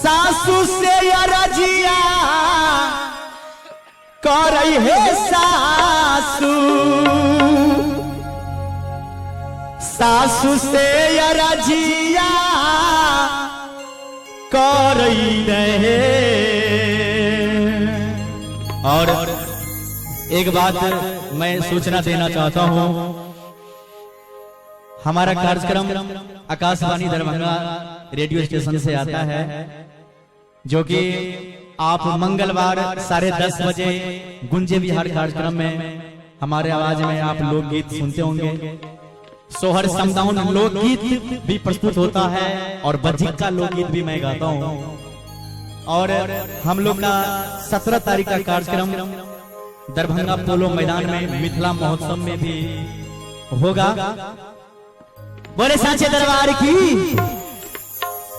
सासू से अरजिया करई हे सासू, सासू से अरजिया करई रहे। और एक बात मैं सूचना देना चाहता हूं, हमारा कार्यक्रम आकाशवाणी दरभंगा रेडियो स्टेशन से आता है, जो कि आप मंगलवार 10:30 बजे गुंजे बिहार कार्यक्रम में हमारे आवाज में आप लोकगीत सुनते होंगे। सोहर समदाउन लोकगीत भी प्रस्तुत होता है और बज्जिका लोकगीत भी मैं गाता हूँ। और हम लोग का 17 तारीख का कार्यक्रम दरभंगा पोलो मैदान में मिथिला महोत्सव में भी होगा। बोले सांचे दरबार की।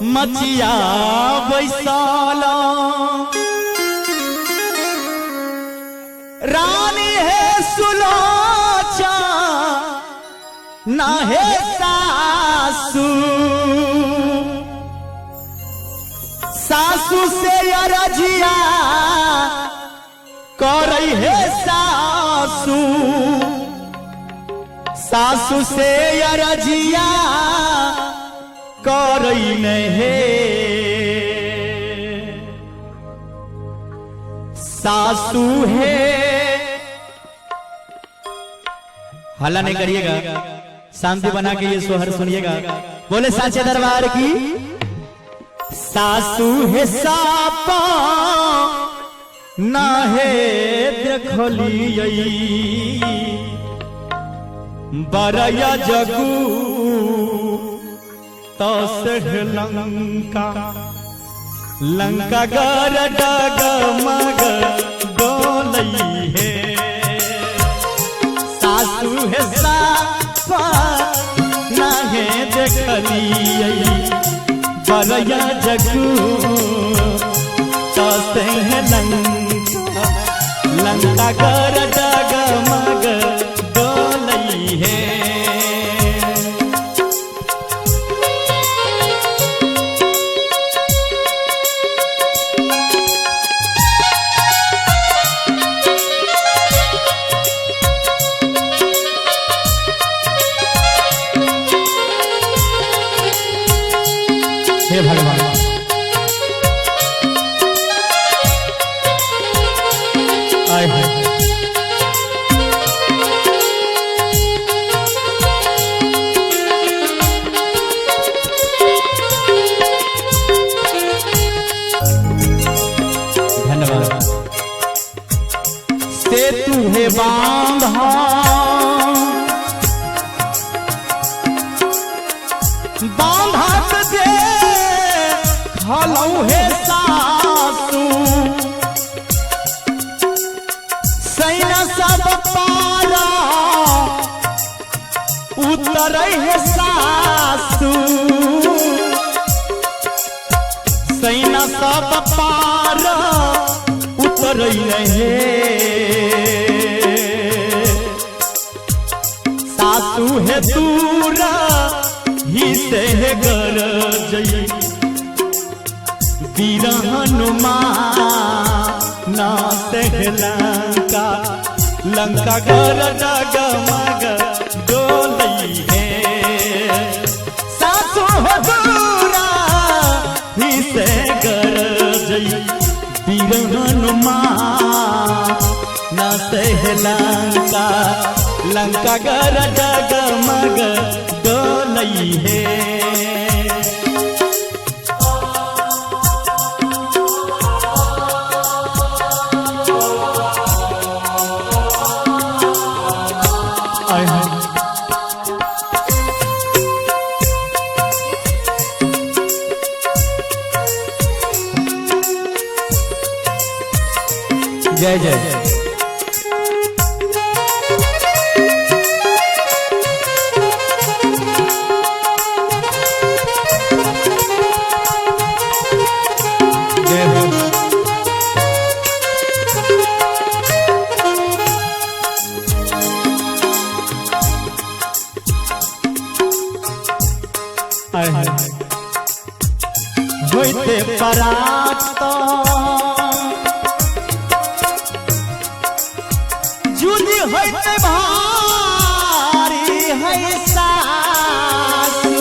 मचिया बैसाला रानी है सुलोचा ना है सासू, सासू से अरजिया करई है सासू, सासू से अरजिया करई नहीं, सासू है। हल्ला नहीं करिएगा, शांति बना के ये सोहर सुनिएगा। बोले साचे दरबार की। सासू है सापा ना है देखलियै बरया जगू तो लंका, लंका गर डग मग डोलई है। सासू है सापा ना है देखलियै बरया जगू तो लंका, लंका गर डग मग डोलई है। हे भगवान, आए हैं। धन्यवाद। सेतु है बांधा बांधा दे हलौ हे सासू, सैना सब पारा उतर हे सासू, सैना सब पारा उतर हे सासू है दूरा ही से गरजई वीर हनुमान ना से लंका, लंका गर डग मग डोलई है। सासू हो दूरा ही से गरजई वीर हनुमान ना से लंका, लंका गर डग मग डोलई है। जय जय। जय हो। होते परात जुदी होइते भारी है सासू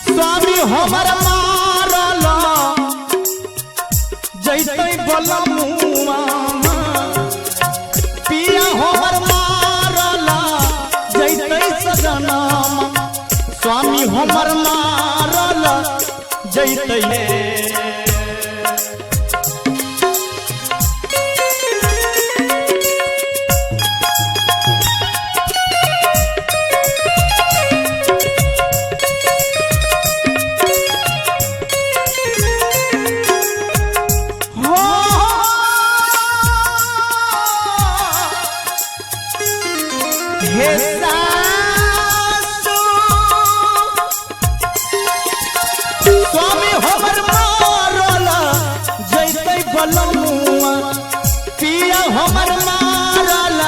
स्वामी हमर मारल जैतै बलमुआ पिया हमर मारल जैतै सजनमा स्वामी हमर मारल जैतै। हे सासू स्वामी हमर मारल जैतै बलमुआ पिया हमर मारल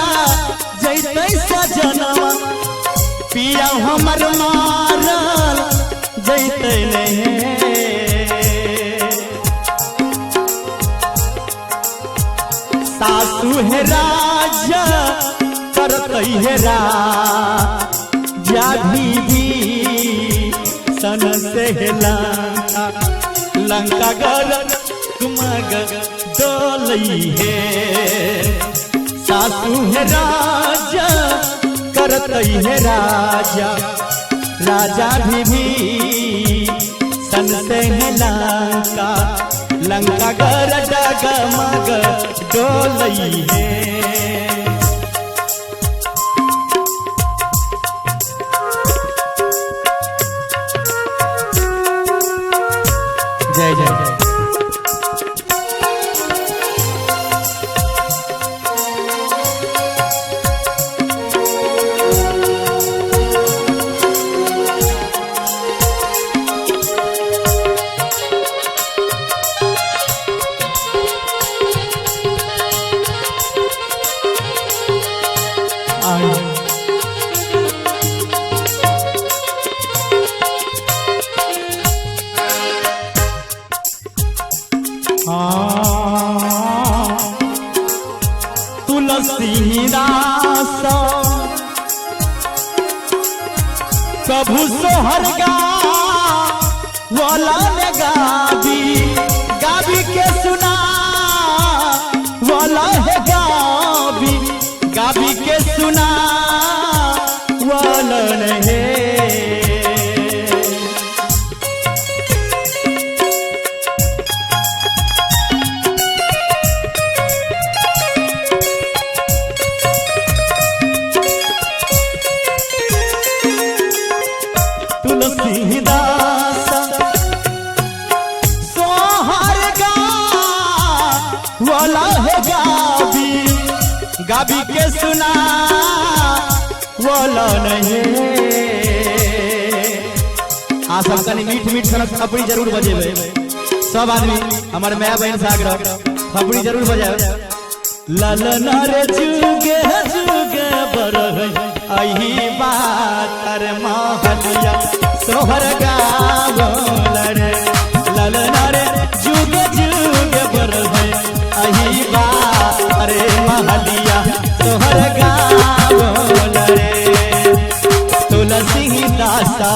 जैतै सजनवा पिया हमर मारल जैतै नहीं। सासू हे राजा करतै हे राजा भी सन से हे लंका लंका गर मग डोलई हे सासू हे राजा करतै हे राजा राजा भी सन से हे लंका लंका गर डगमग डोलई हे। जय जय जय। तुलसीदास प्रभु सोहर गा वाला ने गाबी गाबी के सुना वाला है गाबी गाबी के सुना वाला है। तुलसीदास सोहर गा वाला है गाबी गाबी के सुना वाला नहीं। आ सब कनी मीठ मीठ सनक थपड़ी जरूर बजेबे सब आदमी हमर my बहन सागर थपड़ी जरूर बजाबे। ललन रे जुगे जुगे बरह अही बात रे महलिया सोहर गावल रे ललन रे जुगे जुगे बरह अही बात रे महलिया सोहर गावल रे। तुलसी दासा